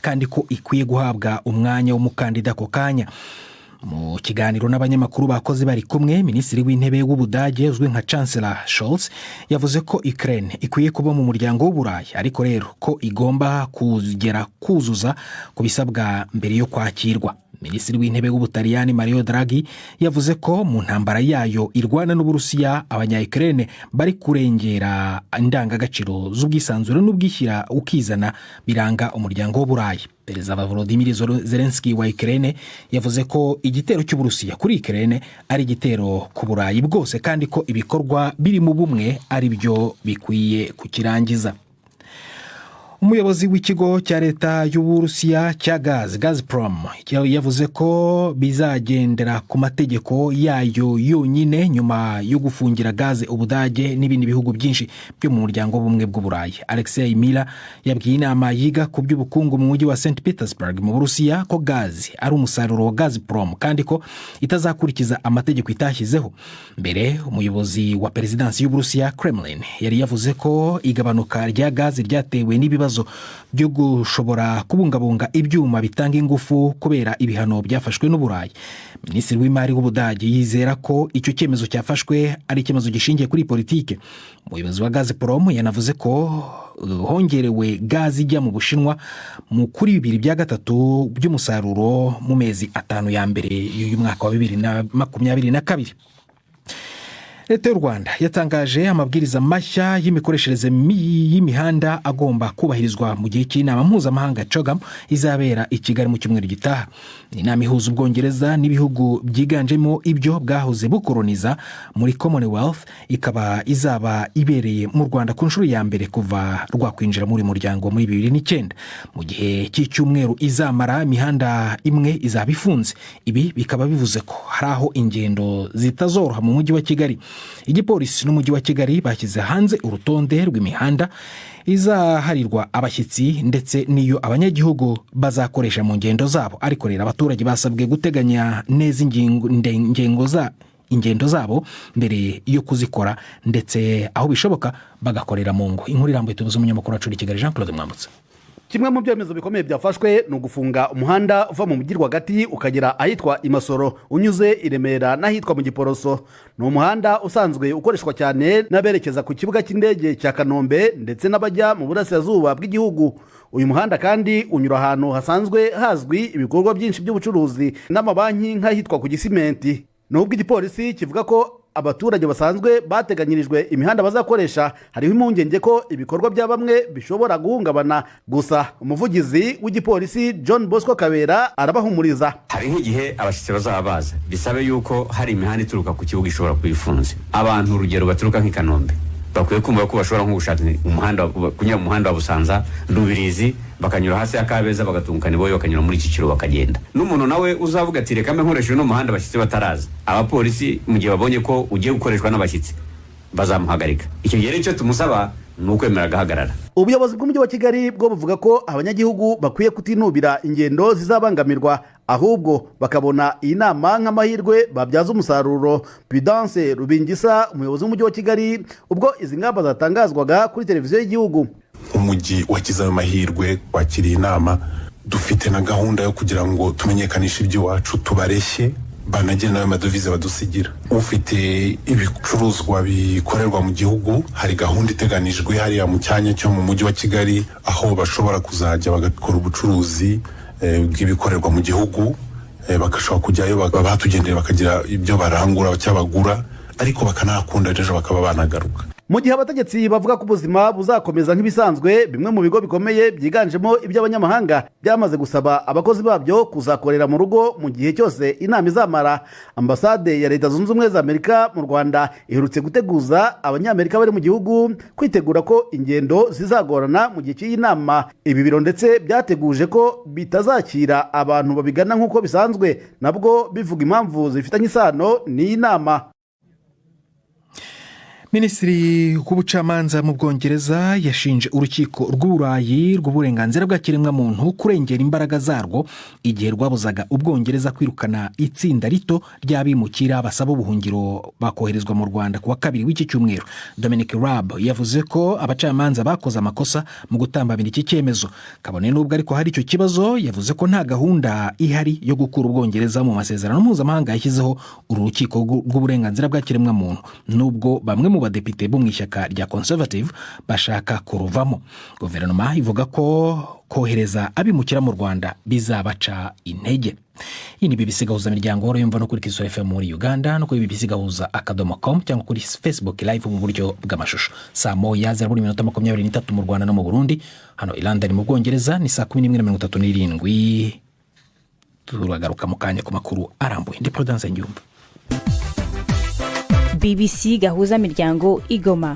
Kandi ko ikwiye guhabwa umwanya w'umukandida ako kanya. Mu kiganiro n'abanyamakuru bakoze bari kumwe, Minisitiri w'Intebe w'Ubudage uzwi nka Chancellor Scholz yavuze ko Ukraine ikwiye kuba mu muryango w'Uburayi, ariko rero ko igomba kugera kuzuza ku bisabwa mbere yo kwakirwa. Minisitiri w'Intebe w'Ubutaliyani Mario Draghi yavuze ko mu ntambara yayo irwana n'Uburusiya, Abanya-Ukraine bari kurengera indangagaciro z'ubwisanzure n'ubwishyira ukizana biranga umuryango w'Uburayi. Perezida Volodymyr Zelensky wa Ukraine yavuze ko igitero cy'Uburusiya kuri Ukraine ari igitero ku Burayi bwose, kandi ko ibikorwa biri mu bumwe ari byo bikwiye kukirangiza. Umuyobozi w'ikigo cya leta y'Uburusiya cya gazi, Gazprom, yavuze ko bizagendera ku mategeko yayo yonyine nyuma yo gufungira gaze Ubudage n'ibindi bihugu byinshi byo mu muryango w'Ubumwe bw'Uburayi. Alexei Miller yabwiye inama yiga ku by'ubukungu mu mujyi wa St Petersburg mu Burusiya ko gazi ari umusaruro wa Gazprom, kandi ko itazakurikiza amategeko itashyizeho mbere. Umuyobozi wa perezidansi y'Uburusiya, Kremlin, yari yavuze ko igabanuka rya gazi ryatewe n'ibibazo byo gushobora kubungabunga ibyuma bitanga ingufu kubera ibihano byafashwe n'Uburayi. Minisitiri w'Imari w'Ubudage yizera ko icyo cyemezo cyafashwe ari icyemezo gishingiye kuri politike. Umuyobozi wa Gazprom yanavuze ko hongerewe gazi ijya mu Bushinwa mu kuri 2/3 by'umusaruro mu mezi 5 ya mbere y'uyu mwaka wa 2022. Leta y'u Rwanda yatangaje amabwiriza mashya y'imikoreshereze y'imihanda agomba kubahirizwa mu gihe cy'inama mpuzamahanga CHOGM izabera i Kigali mu cyumweru gitaha. Ni inama ihuza Ubwongereza n'ibihugu byiganjemo ibyo bwahoze bukoroniza muri Commonwealth, ikaba izaba ibereye mu Rwanda ku nshuro ya mbere kuva rwakwinjira muri uyu muryango muri 2009. Mu gihe cy'icyumweru izamara, imihanda imwe izaba ifunze. Ibi bikaba bivuze ko hari aho ingendo zitazoroha mu mujyi wa Kigali. Igipolisi n'umujyi wa Kigali bashyize hanze urutonde rw'imihanda izaharirwa abashyitsi ndetse n'iyo abanyagihugu bazakoresha mu ngendo zabo. Ariko rero abaturage basabwe guteganya neza ingendo zabo mbere yo kuzikora, ndetse aho bishoboka bagakorera mu ngo. Inkuru irambuye tubuze umunyamakuru wacu i Kigali, Jean Claude Mwambutsa. Kimwe mu byemezo bikomeye byafashwe ni ugufunga umuhanda uva mu mujyi rwagati ukagera ahitwa i Masoro, unyuze i Remera n'ahitwa mu Giporoso. Ni umuhanda usanzwe ukoreshwa cyane n'aberekeza ku kibuga cy'indege cya Kanombe ndetse n'abajya mu burasirazuba bw'igihugu. Uyu muhanda kandi unyura ahantu hasanzwe hazwi ibikorwa byinshi by'ubucuruzi n'amabanki nk'ahitwa ku Gisimenti. Nubwo igipolisi kivuga ko abaturage basanzwe bateganyirijwe imihanda bazakoresha, hariho impungenge ko ibikorwa bya bamwe bishobora guhungabana. Gusa umuvugizi w'igipolisi John Bosco Kabera arabahumuriza. Hari nk'igihe abashyitsi bazaba baza, bisabe yuko hari imihanda ituruka ku kibuga ishobora kuba ifunze. Abantu, urugero, baturuka nk'i Kanombe bakwiye kumva ko bashobora nko gushaka umuhanda, kunyura mu muhanda wa Busanza Rubirizi, bakanyura hasi ya Kabeza, bagatunguka Niboye, bakanyura muri Kicukiro bakagenda. N'umuntu nawe uzavuga ati: "Reka mbe nkoresheje uno muhanda abashyitsi bataraza," abapolisi mu gihe babonye ko ugiye gukoreshwa n'abashyitsi bazamuhagarika. Icyo gihe rero icyo tumusaba ni ukwemera agahagarara. Ubuyobozi bw'umujyi wa Kigali bwo buvuga ko abanyagihugu bakwiye kutinubira ingendo zizabangamirwa, ahubwo bakabona iyi nama nk'amahirwe babyaza umusaruro. Pudence Rubingisa, umuyobozi w'umujyi wa Kigali, ubwo izi ngamba zatangazwaga kuri televiziyo y'igihugu. Umujyi wagize ayo mahirwe wakiriye inama, dufite na gahunda yo kugira ngo tumenyekanishe iby'iwacu, tubareshye banagire n'ayo madovize badusigira. Ufite ibicuruzwa bikorerwa mu gihugu, hari gahunda iteganijwe hariya mu cyanya cyo mu mujyi wa Kigali, aho bashobora kuzajya bagakora ubucuruzi bw'ibikorerwa mu gihugu, bagashobora kujyayo batugendera, bakagira ibyo barangura cyangwa bagura, ariko bakanahakunda, ejo bakaba banagaruka. Mu gihe abategetsi bavuga ko ubuzima buzakomeza nk'ibisanzwe, bimwe mu bigo bikomeye byiganjemo iby'abanyamahanga byamaze gusaba abakozi babyo kuzakorera mu rugo mu gihe cyose inama izamara. Ambasade ya Leta Zunze Ubumwe za Amerika mu Rwanda iherutse guteguza Abanyamerika bari mu gihugu kwitegura ko ingendo zizagorana mu gihe cy'iyi nama. Ibi biro ndetse byateguje ko bitazakira abantu babigana nk'uko bisanzwe, nabwo bivuga impamvu zifitanye isano n'iyi nama. Minisitiri w'ubucamanza mu Bwongereza yashinje Urukiko rw'Uburayi rw'Uburenganzira bwa Kiremwamuntu kurengera imbaraga zarwo igihe rwabuzaga Ubwongereza kwirukana itsinda rito ry'abimukira basaba ubuhungiro bakoherezwa mu Rwanda ku wa kabiri w'iki cyumweru. Dominic Raab yavuze ko abacamanza bakoze amakosa mu gutambamira iki cyemezo. Kabone n'ubwo ariko hari icyo kibazo, yavuze ko nta gahunda ihari yo gukura Ubwongereza mu masezerano mpuzamahanga yashyizeho uru rukiko rw'uburenganzira bwa kiremwamuntu, nubwo bamwe mu badepite bo mu ishyaka rya Conservative bashaka kuruvamo. Guverinoma ivuga ko kohereza abimukira mu Rwanda bizabaca intege. Iyi ni BBC Gahuza Miryango, wari yumva no kuri Kisoro FM muri Uganda, no kuri bbcgahuza.com, cyangwa kuri Facebook Live mu buryo bw'amashusho. 12:23 mu Rwanda no mu Burundi. Hano i London mu Bwongereza ni 11:37. Turagaruka mu kanya ku makuru arambuye. Ndi Prudence Nyumva. BBC Gahuza Miryango Igoma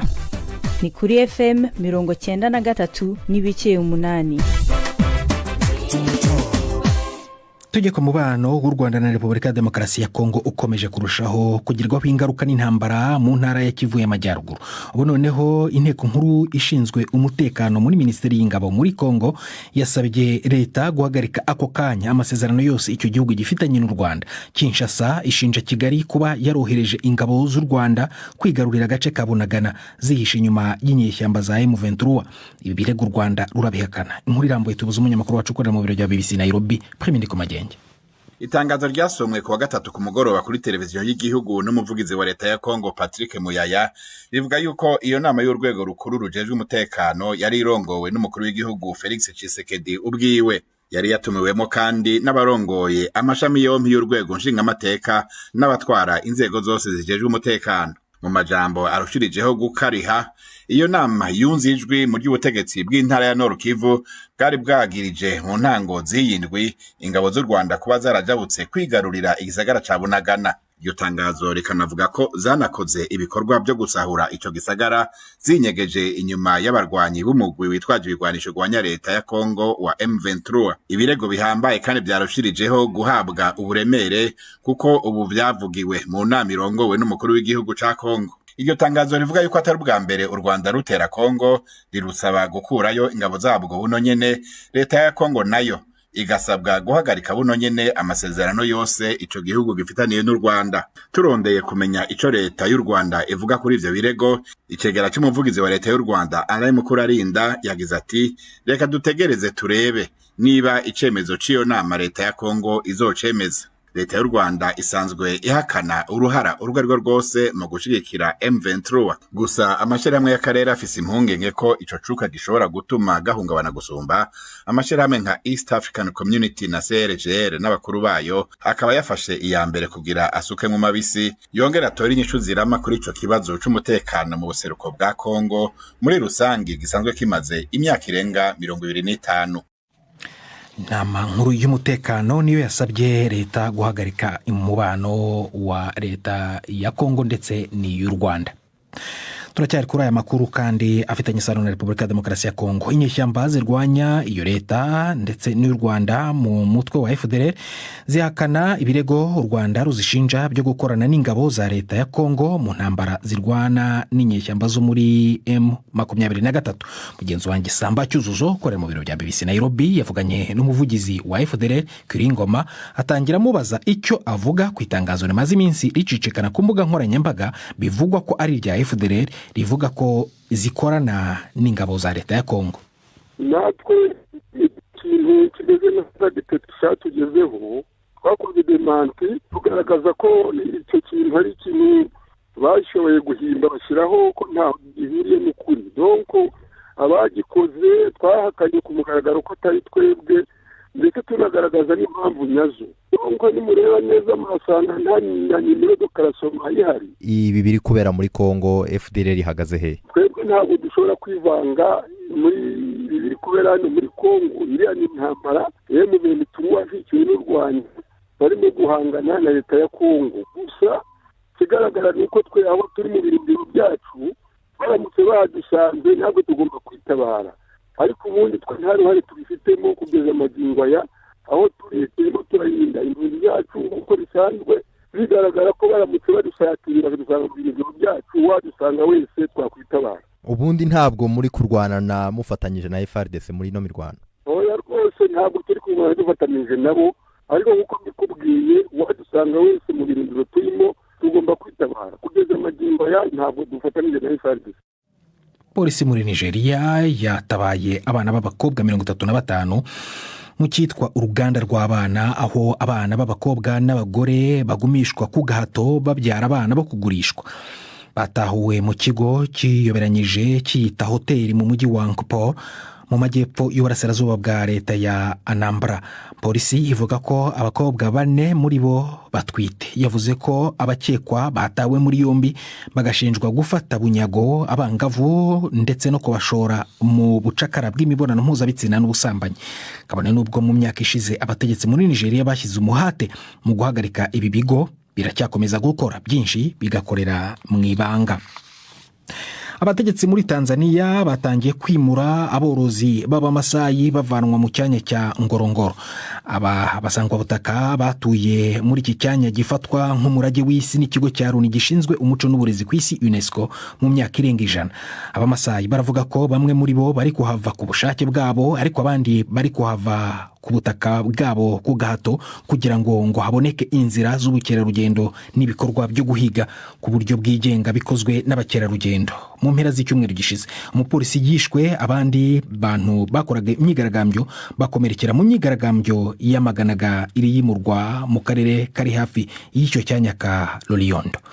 ni kuri FM 93.8. Tujye ku mubano w'u Rwanda na Repubulika ya Demokarasi ya Kongo ukomeje kurushaho kugirwaho ingaruka n'intambara mu ntara ya Kivu y'Amajyaruguru. Ubu noneho Inteko Nkuru ishinzwe umutekano muri Minisiteri y'Ingabo muri Kongo yasabye leta guhagarika ako kanya amasezerano yose icyo gihugu gifitanye n'u Rwanda. Kinshasa ishinja Kigali kuba yarohereje ingabo z'u Rwanda kwigarurira agace ka Bunagana zihishe inyuma y'inyeshyamba za M23. Ibi birego u Rwanda rurabihakana. Inkuru irambuye tubuze umunyamakuru wacu ukorera mu biro bya BBC Nairobi, Prime Kumagenge. Itangazo ryasomwe ku wa gatatu ku mugoroba kuri televiziyo y'igihugu n'umuvugizi wa leta ya Kongo, Patrick Muyaya, rivuga yuko iyo nama y'urwego rukuru rujejwe umutekano yari irongowe n'umukuru w'igihugu Felix Tshisekedi ubwiwe. Yari yatumiwemo kandi n'abarongoye amashami yompi y'urwego nshingamateka n'abatwara inzego zose zijejwe umutekano. Mu majambo arushirijeho gukariha, iyo nama yunze ijwi mu ry'ubutegetsi bw'intara ya Nord Kivu bwari bwagirije mu ntango z'iyi ndwi ingabo z'u Rwanda kuba zarajabutse kwigarurira igisagara ca Bunagana. Iryo tangazo rikanavuga ko zanakoze ibikorwa byo gusahura ico gisagara zinyegeje inyuma y'abarwanyi b'umugwi witwaje ibigwanisho urwanya leta ya Kongo wa M23. Ibirego bihambaye kandi vyarushirijeho guhabwa uburemere kuko ubu vyavugiwe mu nama irongowe n'umukuru w'igihugu ca Kongo. Iryo tangazo rivuga yuko atari ubwa mbere u Rwanda rutera Kongo, rirusaba gukurayo ingabo zabwo buno nyene. Leta ya Kongo nayo igasabwa guhagarika buno nyene amasezerano yose ico gihugu gifitaniye n'u Rwanda. Turondeye kumenya ico leta y'u Rwanda ivuga kuri ivyo birego, icegera c'umuvugizi wa leta y'u Rwanda, Alain Mukurarinda, yagize ati: "Reka dutegereze turebe niba icemezo c'iyo nama leta ya Kongo izocemeza." Leta y'u Rwanda isanzwe ihakana uruhara urwo arirwo rwose mu gushigikira M23. Gusa amashirahamwe y'akarere afise impungenge ko ico cuka gishobora gutuma gahungabana gusumba. Amashirahamwe nka East African Community na CIRGL n'abakuru bayo akaba yafashe iya mbere kugira asuke mu mabisi, yongera atore inyishu zirama kuri ico kibazo c'umutekano mu buseruko bwa Kongo muri rusangi gisanzwe kimaze imyaka irenga 25. Inama nkuru y'umutekano niyo yasabye leta guhagarika umubano wa leta ya Kongo ndetse n'iy'u Rwanda. Turacyari kuri aya makuru kandi afitanye isano na Repubulika ya Demokarasi ya Kongo. Inyeshyamba zirwanya iyo leta ndetse n'u Rwanda mu mutwe wa FDLR zihakana ibirego u Rwanda ruzishinja byo gukorana n'ingabo za leta ya Kongo mu ntambara zirwana n'inyeshyamba zo muri M23. Mugenzi wanjye Samba Cyuzuzo ukorera mu biro bya BBC Nairobi yavuganye n'umuvugizi wa FDLR, Willy Ngoma, atangira amubaza icyo avuga ku itangazo rimaze iminsi ricicikana ku mbuga nkoranyambaga bivugwa ko ari irya FDLR, rivuga ko zikorana n'ingabo za leta ya Kongo. Natwe ikintu kimeze nka gitatu cyatugezeho, twakoze démenti, tugaragaza ko icyo kintu ari ikintu bashoboye guhimba bashyiraho, ko ntaho gihuriye n'ukuri. Donc abagikoze twahakanye ku mugaragaro ko atari twebwe, ndetse tunagaragaza n'impamvu nyazo. Donc nimureba neza murasanga nta na numéro de classement ihari. Ibi biri kubera muri Kongo, FDLR ihagaze he? Twebwe ntabwo dushobora kwivanga muri ibi biri kubera hano muri Kongo. Iriya ni intambara M23 ishyigikiwe n'u Rwanda barimo guhangana na leta ya Kongo. Gusa ikigaragara ni uko twe aho turi mu birindiro byacu, baramutse badusanze ntabwo tugomba kwitabara, ariko ubundi twe nta ruhare tubifitemo kugeza amagingo aya. Aho turi turimo turarinda impunzi zacu nk'uko bisanzwe. Bigaragara ko baramutse badusatira bakadusanga mu birindiro byacu, wadusanga wese twakwitabara. Ubundi ntabwo muri kurwana na mufatanyije na FARDC muri ino mirwano? Oya rwose, ntabwo turi kurwana dufatanyije nabo, ariko nk'uko mbikubwiye, wadusanga wese mu birindiro turimo tugomba kwitabara. Kugeza amagingo aya ntabwo dufatanyije na FARDC. Polisi muri Nigeria yatabaye abana b'abakobwa 35 mu cyitwa uruganda rw'abana, aho abana b'abakobwa n'abagore bagumishwa ku gahato babyara abana bo kugurishwa. Batahuwe mu kigo cyiyoberanyije cyiyita hoteli mu mujyi wa Nkpor mu majyepfo y'uburasirazuba bwa leta ya Anambra. Polisi ivuga ko abakobwa bane muri bo batwite. Yavuze ko abakekwa batawe muri yombi, bagashinjwa gufata bunyago abangavu ndetse no kubashora mu bucakara bw'imibonano mpuzabitsina n'ubusambanyi. Kabone n'ubwo mu myaka ishize abategetsi muri Nigeria bashyize umuhate mu guhagarika ibi bigo, biracyakomeza gukora, byinshi bigakorera mu ibanga. Abategetsi muri Tanzania batangiye kwimura aborozi b'Abamasayi bavanwa mu cyanya cya Ngorongoro. Aba basangwabutaka batuye muri iki cyanya gifatwa nk'umurage w'isi n'ikigo cya Loni gishinzwe umuco n'uburezi ku isi, UNESCO, mu myaka irenga 100. Abamasayi baravuga ko bamwe muri bo bari kuhava ku bushake bwabo, ariko abandi bari kuhava ku butaka bwabo ku gahato kugira ngo haboneke inzira z'ubukerarugendo n'ibikorwa byo guhiga ku buryo bwigenga bikozwe n'abakerarugendo. Mu mpera z'icyumweru gishize umupolisi yishwe, abandi bantu bakoraga imyigaragambyo bakomerekera mu myigaragambyo yamaganaga iri yimurwa mu karere kari hafi y'icyo cyanya ka Loliondo.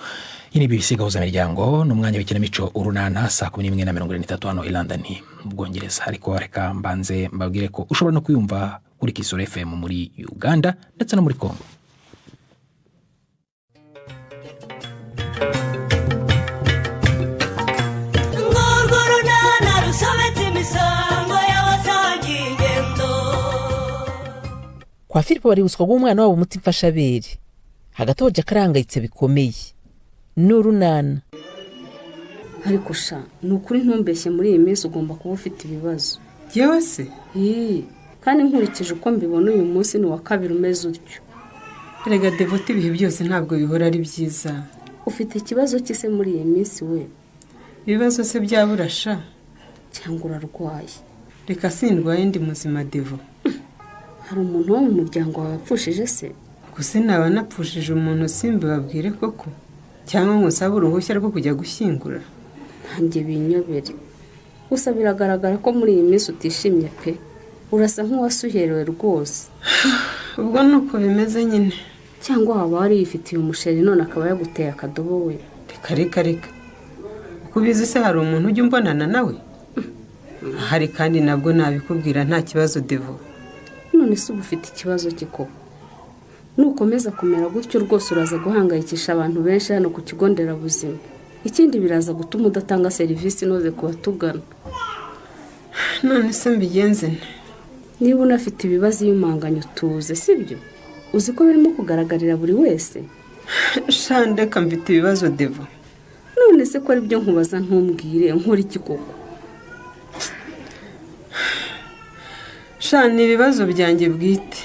Iyi ni BBC Gahuzamiryango, ni umwanya w'ikinamico Urunana, saa 11:43 hano i London mu Bwongereza. Ariko reka mbanze mbabwire ko ushobora no kuyumva kuri Kisoro FM muri Uganda ndetse no muri Congo. Ngurwo runana rusobetse imisango y'abasangiye ingendo. Kwa Filipo baribuswa guha umwana wabo umuti mfashabere. Hagati aho Jack arahangayitse bikomeye. Ni Urunana. Ariko sha, ni ukuri ntumbeshye, muri iyi minsi ugomba kuba ufite ibibazo. Yewe se? Ii, kandi nkurikije uko mbibona, uyu munsi ni uwa kabiri umeze utyo. Erega Devota, ibihe byose ntabwo bihora ari byiza. Ufite ikibazo cy'ise muri iyi minsi we? Ibibazo se byabura sha? Cyangwa urarwaye? Reka, sindwaye, ndi muzima, Devo. Hari umuntu wo mu muryango wawe wapfushije se? Gusa naba napfushije umuntu simbibabwire koko, cyangwa ngo nsabe uruhushya rwo kujya gushyingura? Ntange binyobere. Gusa biragaragara ko muri iyi minsi utishimye pe, urasa nk'uwasuherewe rwose. Ubwo ni uko bimeze nyine. Cyangwa waba wari yifitiye umusheri none akaba yaguteye akadobo we? Reka reka reka, uko ubizi se hari umuntu ujya umbonana nawe ahari? Kandi nabwo nabikubwira, nta kibazo, Devo. None se uba ufite ikibazo ki koko? Nukomeza kumera gutyo rwose uraza guhangayikisha abantu benshi hano ku kigo nderabuzima. Ikindi, biraza gutuma udatanga serivisi inoze ku batugana. None se mbigenze nte? Niba unafite ibibazo, iyo umanganye utuze, sibyo? Uzi ko birimo kugaragarira buri wese. Sha ndeka, mfite ibibazo, Devo. None se ko ari byo nkubaza ntumbwire, nkora iki koko? Sha, ni ibibazo byanjye bwite,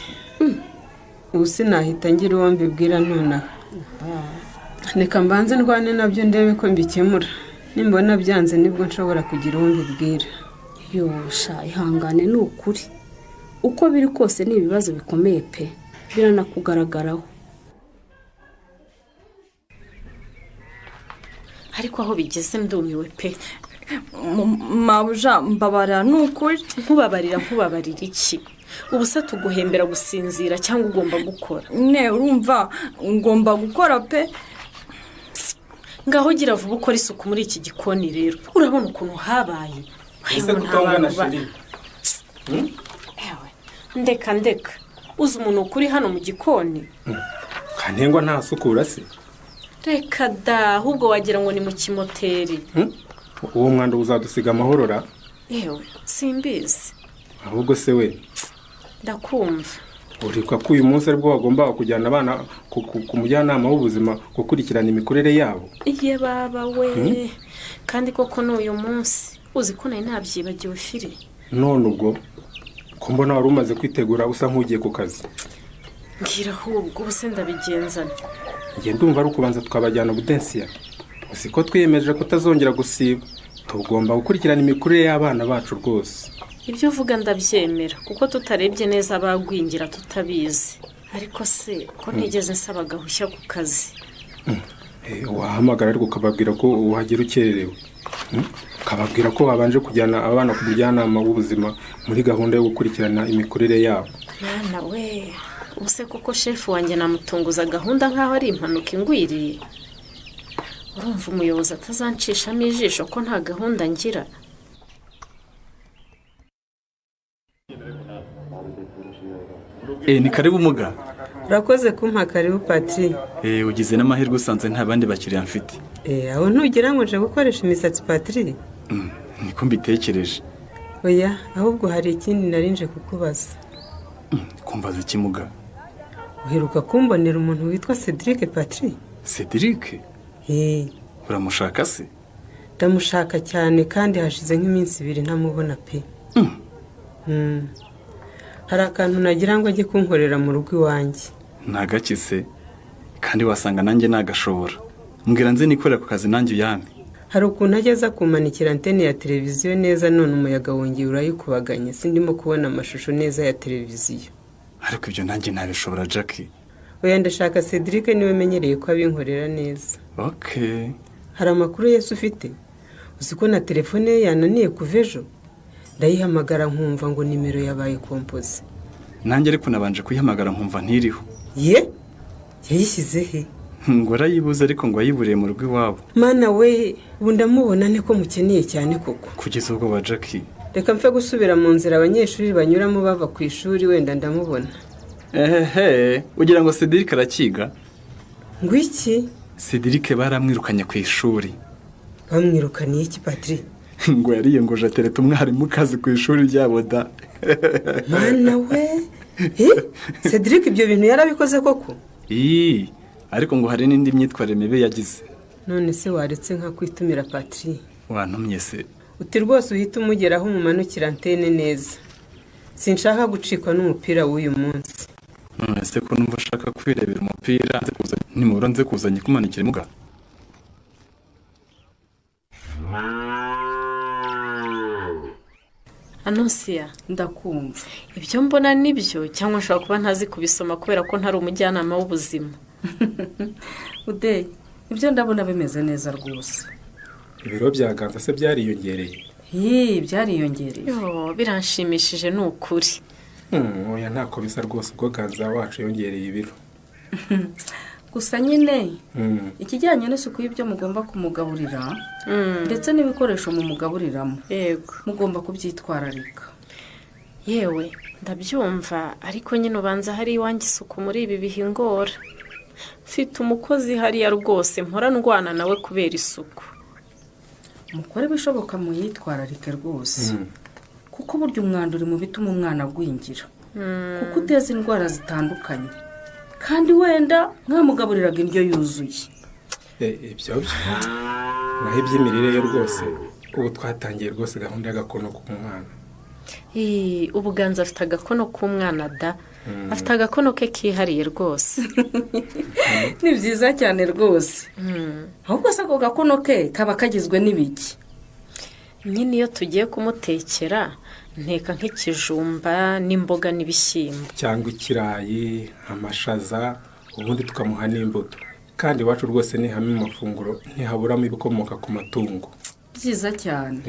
ubu sinahita ngira uwo mbibwira nonaha. Reka mbanze ndwane nabyo ndebe ko mbikemura. Nimbona byanze nibwo nshobora kugira uwo mbibwira. Yosha, ihangane ni ukuri. Uko biri kose ni ibibazo bikomeye pe, biranakugaragaraho. Ariko aho bigeze ndumiwe pe. Mabuja, mbabarira ni ukuri. Nkubabarira, nkubabarira iki? Ubu se tuguhembera gusinzira cyangwa ugomba gukora? Ne, urumva ngomba gukora pe. Ngaho gira vuba ukora isuku muri iki gikoni rero, urabona ukuntu habaye. Ese kutongana, chérie? Ewe, ndeka ndeka, uzi umuntu uri hano mu gikoni? Kantengwa ntasukura se? Reka da, ahubwo wagira ngo ni mu kimoteri. Uwo mwanda uzadusiga amahoro ra? Yewe, simbizi. Ahubwo se we? Ndakumva. Urikwa ko uyu munsi aribwo wagombaga kujyana abana ku mujyanama w'ubuzima gukurikirana imikurire yabo? Iye baba we, kandi koko ni uyu munsi. Uzi ko nari nabyibagiwe, Firi? None ubwo ko mbona wari umaze kwitegura usa nk'ugiye ku kazi? Mbwira ahubwo, ubu se ndabigenzana? Njye ndumva ari ukubanza tukabajyana Budensiya. Uzi ko twiyemeje kutazongera gusiba, tugomba gukurikirana imikurire y'abana bacu rwose. Ibyo uvuga ndabyemera, kuko tutarebye neza bagwingira tutabizi. Ariko se ko ntigeze nsaba agahushya ku kazi? Wahamagara ariko ukababwira ko uhagera ukererewe, ukababwira ko wabanje kujyana abana ku mujyanama w'ubuzima muri gahunda yo gukurikirana imikurire yabo. Mwana we, ubu se koko shefu wanjye namutunguza gahunda nk'aho ari impanuka ingwiriye? Urumva umuyobozi atazancishamo ijisho ko nta gahunda ngira? Ni karibu muga. Urakoze kumpa karibu, Patri. Ugize n'amahirwe usanze nta bandi bakiriya mfite. Aho ntugira ngo nje gukoresha imisatsi, Patri? Niko mbitekereje. Oya, ahubwo hari ikindi nari nje kukubaza. Kumbaza iki muga? Uheruka kumbonera umuntu witwa Cedric, Patri? Cedric? Uramushaka se? Ndamushaka cyane, kandi hashize nk'iminsi 2 ntamubona pe. Hari akantu nagira ngo ajye kunkorera mu rugo iwanjye. Ntagakize kandi wasanga nanjye nagashobora. Mbwira nze nikorera ku kazi nanjye uyame. Hari ukuntu ajya aza kumanikira antene ya televiziyo neza, none umuyaga wongeye urayikubaganya, sindimo kubona amashusho neza ya televiziyo. Ariko ibyo nanjye ntabishobora, Jackie. Oya, ndashaka Cedric, niwe menyereye ko abinkorera neza. Okay. Hari amakuru Yesu ufite? Uzi ko na telefone ye yananiye kuva ejo? Ndayihamagara nkumva ngo nimero yabaye kompoze. Nanjye ariko nabanje kuyihamagara nkumva ntiriho. Ye? Yayishyize he? Ngo arayibuze, ariko ngo ayiburiye mu rugo iwabo. Mana we, ubu ndamubona niko mukeneye cyane koko. Kugeza ubwo ba Jackie. Reka mfe gusubira mu nzira abanyeshuri banyuramo bava ku ishuri, wenda ndamubona. Ehehe, ugira ngo Cedric arakiga? Ngo iki? Cedric baramwirukanye ku ishuri. Bamwirukaniye iki, Patri? Ngo yariyongoje atereta umwarimu kazi ku ishuri ryabo da. Mana we, Cedric ibyo bintu yarabikoze koko? Ariko ngo hari n'indi myitwarire mibi yagize. None se waretse nka kwitumira, Patri? Wantumye se? Uti rwose uhita umugeraho umumanukira antene neza. Sinshaka gucikwa n'umupira w'uyu munsi. None se ko numva ushaka kwirebera umupira, nimubura nze kuzanye kumanikira muga? Anusiya, ndakumva. Ibyo mbona nibyo cyangwa nshobora kuba ntazi kubisoma kubera ko ntari umujyanama w'ubuzima? Ude, ibyo ndabona bimeze neza rwose. Ibiro bya Ganza se byariyongereye? Byariyongereye. Yo, biranshimishije ni ukuri. Oya, ntako bisa rwose ubwo Ganza wacu yongereye ibiro. Gusa nyine ikijyanye n'isuku y'ibyo mugomba kumugaburira ndetse n'ibikoresho mumugaburiramo, yego, mugomba kubyitwararika. Yewe ndabyumva, ariko nyine ubanza hari iwanjye isuku muri ibi bihe ingora. Mfite umukozi hariya rwose mpora ndwana nawe kubera isuku. Mukore ibishoboka muyitwararike rwose, kuko burya umwanda uri mu bituma umwana agwingira, kuko uteza indwara zitandukanye, kandi wenda mwamugaburiraga indyo yuzuye. Ibyo byo naho iby'imirire yo rwose ubu twatangiye rwose gahunda y'agakono k'umwana. Ubuganza afite agakono k'umwana da, afite agakono ke kihariye rwose. Ni byiza cyane rwose. Ahubwo se ako gakono ke kaba kagizwe n'ibiki? Nyine iyo tugiye kumutekera nteka nk'ikijumba n'imboga n'ibishyimbo cyangwa ikirayi, amashaza, ubundi tukamuha n'imbuto. Kandi iwacu rwose ni hamwe mu mafunguro ntihaburamo ibikomoka ku matungo. Byiza cyane.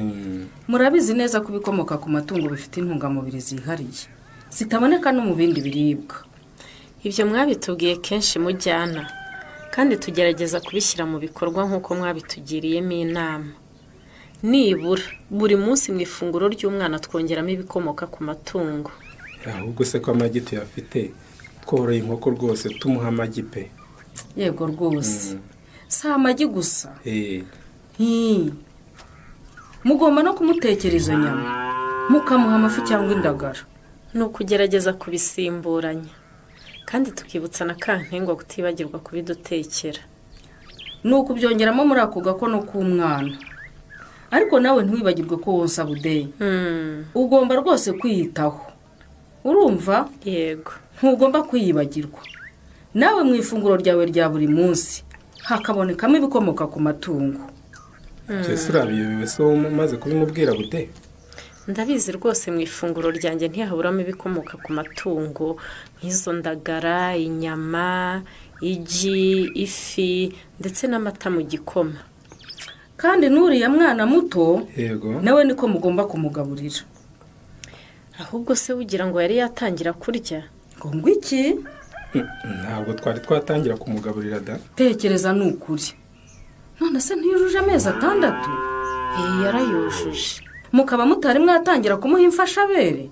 Murabizi neza ko ibikomoka ku matungo bifite intungamubiri zihariye zitaboneka no mu bindi biribwa. Ibyo mwabitubwiye kenshi mujyana, kandi tugerageza kubishyira mu bikorwa nk'uko mwabitugiriyemo inama. Nibura buri munsi mu ifunguro ry'umwana twongeramo ibikomoka ku matungo. Ahubwo se ko amagi tuyafite, tworoye inkoko rwose tumuha amagi pe. Yego rwose, si amagi gusa. Mugomba no kumutekera izo nyama, mukamuha amafi cyangwa indagara. Ni ukugerageza kubisimburanya, kandi tukibutsa na Kantengwa kutibagirwa kubidutekera. Ni ukubyongeramo muri ako gakono k'umwana. Ariko nawe ntiwibagirwe ko wonsa Budeyi. Ugomba rwose kwiyitaho, Urumva? Yego. Ntugomba kwiyibagirwa. Nawe mu ifunguro ryawe rya buri munsi hakabonekamo ibikomoka ku matungo. Ese urabiyobewe se umaze kubimubwira bude? Ndabizi rwose, mu ifunguro ryanjye ntihaburamo ibikomoka ku matungo nk'izo ndagara, inyama, igi, ifi ndetse n'amata mu gikoma. Kandi n'uriya mwana muto yego nawe niko mugomba kumugaburira. Ahubwo se ugira ngo yari yatangira kurya? Ngo iki? Ntabwo twari twatangira kumugaburira da. Tekereza ni ukuri. None se ntiyujuje amezi 6? Yarayujuje. Mukaba mutari mwatangira kumuha imfashabere?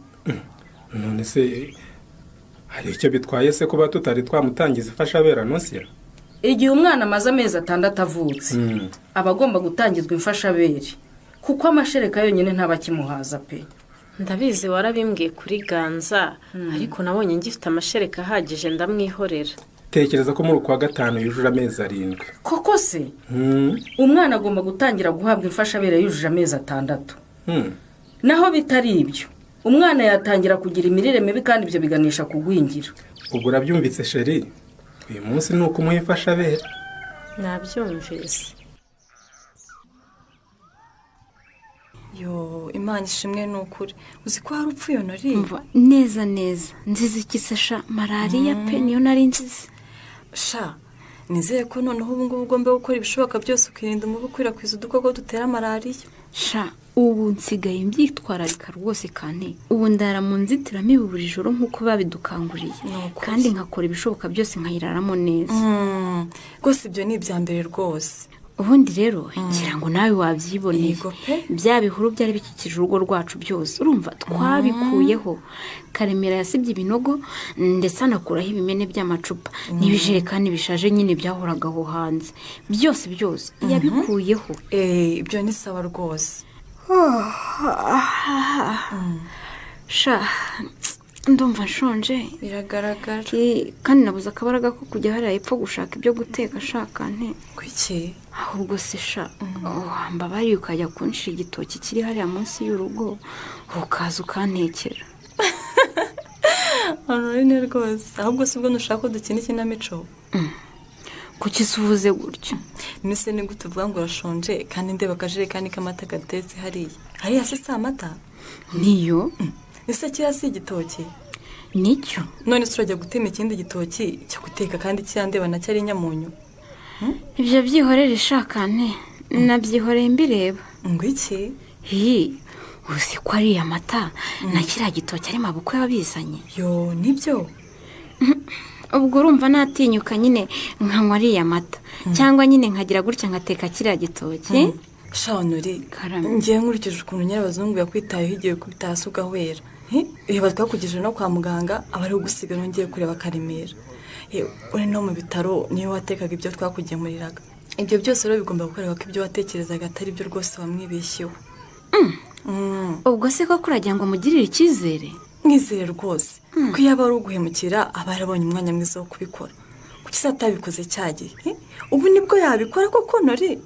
None se hari icyo bitwaye se kuba tutari twamutangiza imfashabere Anonsiya? Igihe umwana amaze amezi 6 avutse aba agomba gutangizwa imfashabere, kuko amashereka yonyine ntaba akimuhaza pe. Ndabizi warabimbwiye kuri Ganza, ariko nabonye ngifite amashereka ahagije ndamwihorera. Tekereza ko muri ukwa 5 yujuje amezi 7. Koko se? Umwana agomba gutangira guhabwa imfashabere yujuje amezi 6. Naho bitari ibyo umwana yatangira kugira imirire mibi, kandi ibyo biganisha kugwingira. Ubwo urabyumvise sheri, uyu munsi ni ukumuha imfashabere. Nabyumvise. Yo, Imana ishimwe ni ukuri. Uzi ko hari upfuye nori? Mva neza neza. Nzize iki sha? Malariya pe, niyo nari nzize. Sha, nizeye ko noneho ubu ngubu ugomba gukora ibishoboka byose ukirinda umubu ukwirakwiza udukoko dutera malariya. Sha, ubu nsigaye mbyitwararika rwose kane. Ubu ndara mu nzitiramibu buri joro nk'uko babidukanguriye, kandi nkakora ibishoboka byose nkayiraramo neza. Rwose ibyo ni ibya mbere rwose. Ubundi rero ngira ngo nawe wabyiboneye, bya bihuru byari bikikije urugo rwacu byose urumva twabikuyeho. Karemera yasibye ibinogo ndetse anakuraho ibimene by'amacupa n'ibijerekani bishaje nyine byahoraga aho hanze, byose byose yabikuyeho. Ibyo ni sawa rwose. Sha, ndumva nshonje. Biragaragara. Kandi nabuze akabaraga ko kujya hariya epfo gushaka ibyo guteka shaka nte. Kuki? Ahubwo se sha, wambabariye ukajya kunshira igitoki kiri hariya munsi y'urugo ukaza ukantekera. Honorine rwose, ahubwo se ubwo ntushaka ko dukina ikinamico? Kuki se uvuze gutyo? Nise ni gute uvuga ngo urashonje kandi ndeba akajerekani k'amata gatetse hariya? Hariya se si amata? Niyo. Ese kiriya si igitoki? Nicyo. None se urajya gutema ikindi gitoki cyo guteka kandi kirandeba nacyo ari inyamunyu? Ibyo byihorere shakane, nabyihoreye mbireba. Ngo iki? Hi, uzi ko ari amata na kiriya gitoki ari mabukwe wabizanye. Yo, nibyo. Ubwo urumva natinyuka nyine nkanywa ariya mata, cyangwa nyine nkagira gutya ngateka kiriya gitoki. Shanuri, ngiye nkurikije ukuntu nyirabazungu yakwitayeho igiye kubita hasi ugahwera. Reba twakugejeje no kwa muganga aba ari ugusiga nongeye kureba Karemera. Uri no mu bitaro niyo watekaga ibyo twakugemuriraga. Ibyo byose rero bigomba gukorerwa ko ibyo watekerezaga atari byo rwose wamwibeshyeho. Ubwo se koko uragira ngo mugirire icyizere? Mwizere rwose. Ko iyo aba ari uguhemukira aba yarabonye umwanya mwiza wo kubikora. Kuki se atabikoze cya gihe? Ubu nibwo yabikora koko nori?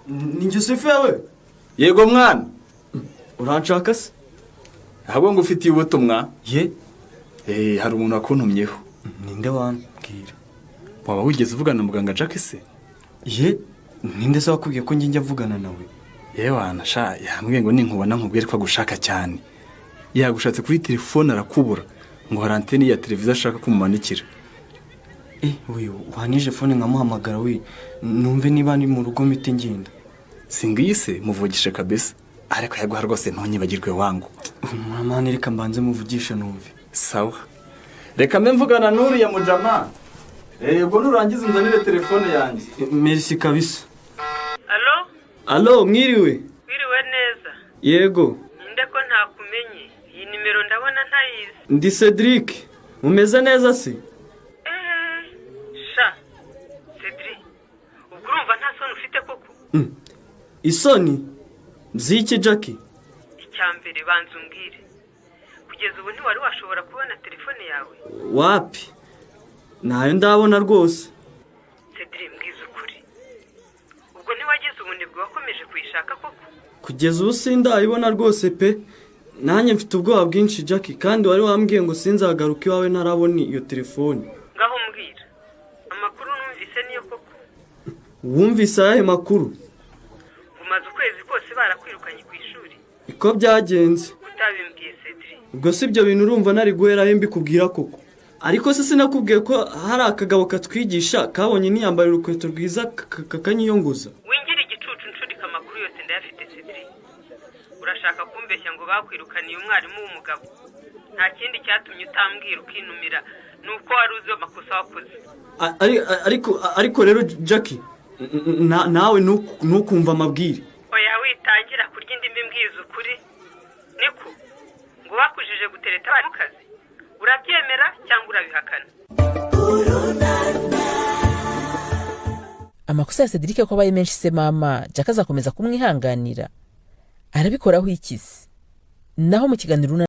Ni Yusufu yawe? Yego mwana. Uranshaka se? Ahubwo ngo ufitiye ubutumwa? Ye. Hari umuntu wakuntumyeho. Ninde wambwira? Waba wigeze uvugana na muganga Jack se? Ye, ninde se wakubwiye ko njye avugana nawe? Yewe sha, yambwiye ngo ninkubona nkubwire ko agushaka cyane. Yagushatse kuri telefone arakubura ngo hari antene ya televiziyo ashaka kumumanikira. We, wanije phone nkamuhamagara we, numve niba ni mu rugo mite ngenda. Singiye se muvugishe kabisa. Ariko yaguha rwose ntunyibagirwe wangu. Mwana reka mbanze muvugishe numve. Sawa. Reka mbe mvugana n'uriya mujama. Ubwo nurangiza unzanire telefone yanjye. Merci kabisa. Allo? Allo, mwiriwe? Mwiriwe neza. Yego. Ninde ko ntakumenye? Iyi nimero ndabona ntayizi. Ndi Cedric. Mumeze neza se? Sha. Cedric. Ubwo urumva nta soni ufite koko? Isoni? Ziki Jackie? Icyambere banza umbwire. Kugeza ubu ntiwari washobora kubona telefone yawe? Wapi? Nayo ndabona rwose. Cedric mbwiza ukuri. Ubwo ntiwagize ubunebwe, wakomeje kuyishaka koko? Kugeza ubu sindayibona rwose pe. Nanjye mfite ubwoba bwinshi, Jackie, kandi wari wambwiye ngo sinzagaruke iwawe ntarabona iyo telefone. Ngaho mbwira, amakuru numvise niyo koko? Wumvise ayahe makuru? Umaze ukwezi kose barakwirukanye ku ishuri? Iko byagenze. Utabimbwiye, Cedric? Ubwo si ibyo bintu urumva nari guheraho mbikubwira koko? Ariko se sinakubwiye ko hari akagabo katwigisha kabonye niyambara urukweto rwiza kakanyiyongoza? Wingira igicucu, ncurika amakuru yose ndayafite. Cedric, urashaka kumbeshya ngo bakwirukaniye umwarimu w'umugabo? Nta kindi cyatumye utambwira ukinumira, ni uko wari uzi amakosa wakoze. Ariko rero Jackie, nawe ntukumve amabwire. Oya, witangira kurya indimi, mbwiza ukuri. Niko, ngo bakujije gutereta abarimukazi, urabyemera cyangwa urabihakana? Amakosa ya Cedric ko abaye menshi se mama, Jack azakomeza kumwihanganira? Arabikoraho iki se? Naho mu kiganiro